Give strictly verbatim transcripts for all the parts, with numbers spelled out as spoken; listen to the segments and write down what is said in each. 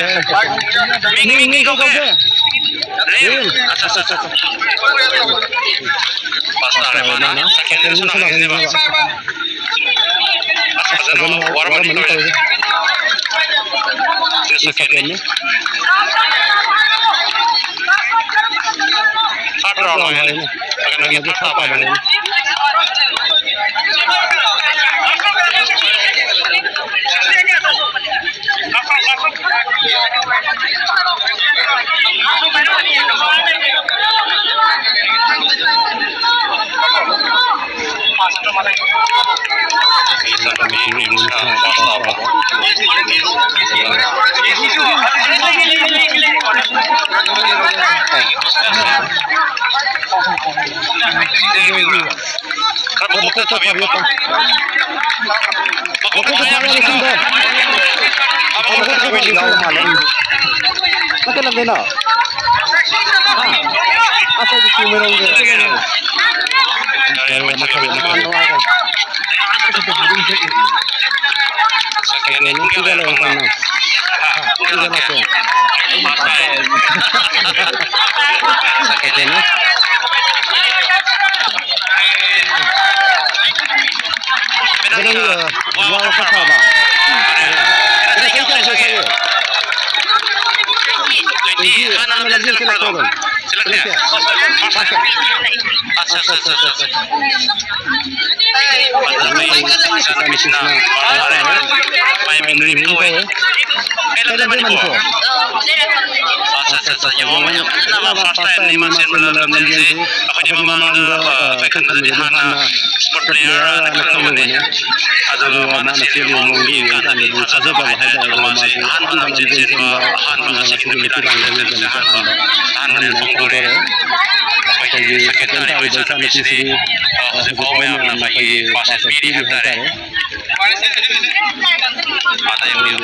ꯇꯥꯔꯦ꯫ ꯃꯤꯡ, ꯃꯤꯡ, ꯃꯤꯡ ꯀꯩ ꯀꯧꯒꯦ? ꯔꯤꯝ꯫ ꯑꯠꯆꯥ, ꯑꯠꯆꯥ, ꯑꯠꯆꯥ꯫ ꯄꯥꯁ ꯇꯥꯔꯦ ꯃꯥꯅ꯫ ꯁꯦꯀꯦꯟ ꯁꯣꯝ ꯅꯥꯀꯟꯒꯤꯁꯤꯅꯦꯕ꯫ ꯑꯁ, ꯐꯖꯅ ꯋꯥꯔꯝꯃꯅꯤ ꯇꯧꯔꯤꯁꯦ꯫ ꯁꯤ ꯁꯦꯀꯦꯟꯅꯤ꯫ ꯊꯥꯔꯠ ꯔꯥꯎꯟ ꯍꯥꯏꯅꯦ꯫ ꯀꯩꯅꯣꯒꯤ ꯊꯥꯔꯠ ꯇꯥꯕ ꯍꯥꯏꯅꯦ꯫ ꯃꯈꯣꯡ ꯈꯔ ꯊꯥꯕ ꯌꯥꯎ ꯃꯥꯜꯂꯦ꯫ ꯅꯪ ꯀꯩ ꯂꯝꯗꯩꯅꯣ? ꯍꯥ? ꯑꯁ, ꯑꯩꯗꯤ ꯆꯤꯡꯃꯩꯔꯣꯡꯗꯩ꯫ ꯌꯥꯔꯦ, ꯌꯥꯔꯦ, ꯃꯊꯪ, ꯃꯊꯪ꯫ ꯁꯦꯀꯦꯟꯅꯤ, ꯄꯨꯡ ꯀꯌꯥ ꯂꯩꯔꯦ ꯈꯪꯕ꯭ꯔꯥ? ꯍꯥ, ꯄꯨꯡ ꯀꯌꯥ ꯂꯥꯛꯀꯦ? ꯁꯦꯀꯦꯟꯅꯤ꯫ ꯑꯗꯨ ꯅꯪ, ꯑ, ꯋꯥ ꯈꯔ ꯐꯕ꯫ ꯑꯗꯨ ꯆꯍꯤ ꯀꯌꯥ ꯁꯨꯔꯒꯦ? ꯇ꯭ꯋꯦꯟꯇꯤ, ꯍꯥꯟꯅ ꯂꯝꯖꯦꯜ ꯆꯦꯜꯂꯛꯄ꯭ꯔꯣ ꯑꯗꯨꯝ? ꯆꯦꯜꯂꯛꯇꯦ? First time. ꯑꯠꯆꯥ, ꯑꯠꯆꯥ, ꯑꯠꯆꯥ, ꯑꯠꯆꯥ꯫ ꯃꯥꯏ ꯃꯤꯡ ꯀꯧꯋꯦ꯫ ꯀꯩ ꯂꯝꯗꯩ, ꯃꯅꯤꯄꯨꯔ? ꯑꯠꯆꯥ, ꯑꯠꯆꯥ, ꯑꯠꯆꯥ, ꯌꯦꯡꯉꯣ, ꯌꯥꯝ ꯐꯖꯅ ꯐꯥꯔꯁ ꯇꯥꯏꯝꯅꯤ ꯃꯥ ꯆꯦꯟꯕ ꯂꯝꯖꯦꯜꯁꯦ꯫ ꯑꯩꯈꯣꯏꯗꯤ ꯃꯃꯥꯡꯗ, ꯑ, ꯑꯩꯈꯣꯏ ꯈꯟꯕꯗꯗꯤ ꯍꯥꯟꯅ ꯏꯁꯄꯣꯔꯠ ꯄ꯭ꯂꯦꯌꯔ ꯍꯥꯏꯅ ꯈꯜꯂꯝꯕꯅꯦ꯫ ꯑꯗꯨꯒ ꯃꯥꯅ ꯆꯦꯜꯂꯤꯕ ꯃꯑꯣꯡꯗꯤ ꯌꯦꯡꯉꯀꯥꯟꯗꯗꯤ ꯊꯥꯖꯗꯕ ꯍꯥꯏꯇꯥꯔꯦ꯫ ꯑꯗꯨꯒ ꯃꯥꯁꯦ ꯑꯍꯥꯟꯕ ꯂꯝꯖꯦꯜ ꯆꯦꯟꯕ, ꯑꯍꯥꯟꯕ ꯉꯁꯤꯒꯤ ꯅꯨꯃꯤꯠ ꯇꯥꯡ ꯇꯔꯦꯠ ꯅꯨꯃꯤꯠꯁꯦ ꯑꯍꯥꯟꯕ, ꯑꯍꯥꯟꯕꯅꯦ ꯐꯣꯡꯗꯣꯔꯛꯑꯦ꯫ ꯑꯩꯈꯣꯏꯒꯤ ꯁꯦꯀꯦꯟ ꯇꯥꯔꯤꯕ ꯏꯆꯥꯅꯨꯄꯤꯁꯤꯗꯤ, ꯑ, ꯍꯧꯖꯤꯛ ꯐꯥꯎꯕ ꯃꯌꯥꯝꯅ ꯑꯩꯈꯣꯏꯒꯤ ꯄꯥꯁ ꯄꯤꯔꯤ ꯍꯥꯏꯇꯥꯔꯦ꯫ ꯃꯥꯗ ꯌꯦꯡꯕꯤꯌꯨ꯫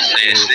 ꯁꯦ, ꯁꯦ꯫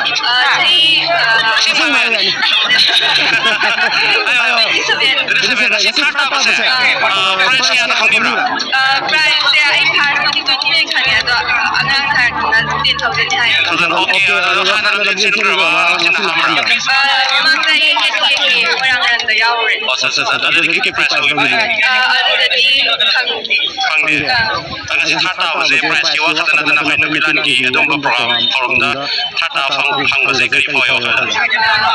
ꯑ, ꯆꯍꯤ, ꯑ, ꯁꯤ ꯍꯪꯕ ꯌꯥꯅꯤ꯫ ꯍꯥꯏꯌꯣ, ꯍꯥꯏꯌꯣ꯫ Twenty seven. Twenty seven. ꯉꯁꯤ ꯊꯥꯔꯠ ꯇꯥꯕꯁꯦ, ꯑ, ꯄ꯭ꯔꯥꯏꯖ ꯀꯌꯥꯅ ꯐꯪꯕꯤꯕ꯭ꯔꯥ? ꯑ, ꯄ꯭ꯔꯥꯏꯖꯁꯦ ꯑꯩ ꯐꯥꯔꯁꯇꯗꯤ ꯇ꯭ꯋꯦꯟꯇꯤ ꯅꯥꯏꯟ ꯈꯜꯂꯦ, ꯑꯗꯣ ꯑꯉꯥꯡ ꯊꯥꯔꯛꯄꯅ ꯇꯦꯟ ꯊꯥꯎꯖꯟ ꯍꯥꯏ꯫ ꯇꯦꯟ ꯊꯥꯎꯖꯟ, ꯑꯣꯀꯦ, ꯑꯗꯣ ꯍꯥꯟꯅ ꯂꯝꯖꯦꯟ ꯆꯦꯟꯈ꯭ꯔꯕ? ꯁꯤꯅ ꯑꯍꯥꯟꯕꯔꯥ? ꯑ, ꯃꯃꯥꯡꯗ ꯑꯩ ꯑꯦꯁ ꯀꯦ ꯀꯦ ꯃꯣꯏꯔꯥꯡ ꯂꯝꯗ ꯌꯥꯎꯔꯨꯔꯦ꯫ ꯑꯣ, ꯑꯠꯆꯥ, ꯑꯠꯆꯥ, ꯑꯠꯆꯥ꯫ ꯑꯗꯨꯗꯗꯤ ꯀꯩ ꯀꯩ ꯄ꯭ꯔꯥꯏꯖ ꯂꯧꯕꯤꯕ꯭ꯔꯥ? ꯑ, ꯑꯗꯨꯗꯗꯤ ꯈꯪꯗꯦ꯫ ꯈꯪꯗꯦ꯫ ꯑꯥ꯫ ꯑꯗ ꯉꯁꯤ ꯊꯥꯔꯠ ꯇꯥꯕꯁꯦ ꯄ꯭ꯔꯥꯏꯖꯀꯤ ꯋꯥ ꯈꯛꯇ ꯅꯠꯇꯅ ꯑꯩꯈꯣꯏ ꯅꯨꯃꯤꯠ ꯂꯥꯟꯒꯤ ꯑꯗꯨꯒꯨꯝꯕ ꯄ꯭ꯔꯣꯒ꯭ꯔꯥꯝ ꯊꯧꯔꯝꯗ ꯊꯥꯔꯠ ꯇꯥꯕ ꯐꯪ-, ꯐꯪꯕꯁꯦ ꯀꯔꯤ ꯐꯥꯎꯏ ꯋꯥꯈꯜꯗ?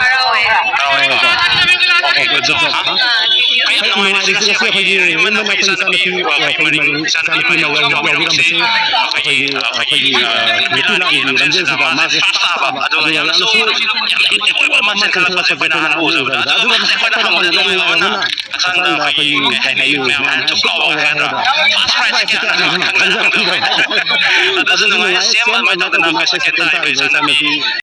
ꯍꯔꯥꯎꯋꯦ꯫ ꯍꯔꯥꯎꯋꯦꯀꯣ? ꯑꯣꯀꯦ, ꯑꯗꯨꯗꯣ, ꯍꯥ? ꯀꯩ ꯌꯥꯝ ꯅꯨꯡꯉꯥꯏꯔꯤꯁꯦ ꯉꯁꯤ ꯑꯩꯈꯣꯏꯒꯤ ꯌꯨꯝ ꯃꯅꯥꯛꯇ ꯏꯆꯥꯅꯨꯄꯤ, ꯑꯩꯈꯣꯏ ꯃꯔꯤ, ꯏꯆꯥꯅꯨꯄꯤ ꯑꯃ ꯌꯥꯎ-, ꯌꯥꯎꯕꯤꯔꯝꯕꯁꯦ ꯑꯩꯈꯣꯏꯒꯤ, ꯑꯩꯈꯣꯏꯒꯤ, ꯑ, ꯅꯨꯃꯤꯠ ꯂꯥꯟꯒꯤ ꯂꯝꯖꯦꯜꯁꯤꯗ ꯃꯥꯁꯦ ꯐꯥꯔꯁ ꯇꯥꯕ, ꯑꯗꯨꯒ ꯌꯥꯝꯅꯁꯨ ꯌꯥꯝ ꯌꯥꯝ ꯑꯣꯏꯕ ꯑꯃ ꯆꯦꯟꯈꯠꯂꯛꯄꯁꯦ ꯑꯩꯈꯣꯏꯅ ꯍꯥꯟꯅ ꯎꯖꯕꯗ, ꯑꯗꯨꯒ ꯃꯁꯤ ꯑꯩꯈꯣꯏꯅ ꯍꯪꯕꯗ ꯅꯨꯡꯉꯥꯏꯕ ꯑꯃꯅ ꯍꯛꯆꯥꯡꯗ ꯑꯩꯈꯣꯏꯒꯤ, ꯀꯩ ꯍꯥꯏꯅꯤ, ꯃꯌꯥꯝ ꯍꯥꯏꯅ ꯊꯨꯛ ꯂꯥꯎꯕ ꯍꯥꯏꯒꯗ꯭ꯔꯥ? ꯐꯥꯔꯁ ꯄ꯭ꯔꯥꯏꯖꯁꯦ ꯀꯌꯥꯅꯣ ꯈꯪꯗꯕ ꯍꯥꯏꯇꯥꯔꯦ꯫ ꯑꯗꯨꯁꯨ ꯅꯨꯡꯉꯥꯏ꯫ ꯁꯦꯝ ꯑꯣꯏꯃꯟꯗꯗꯅ ꯑꯩꯈꯣꯏ ꯁꯦꯀꯦꯟ ꯇꯥꯔꯤꯕ ꯏꯆꯥꯅꯨꯄꯤ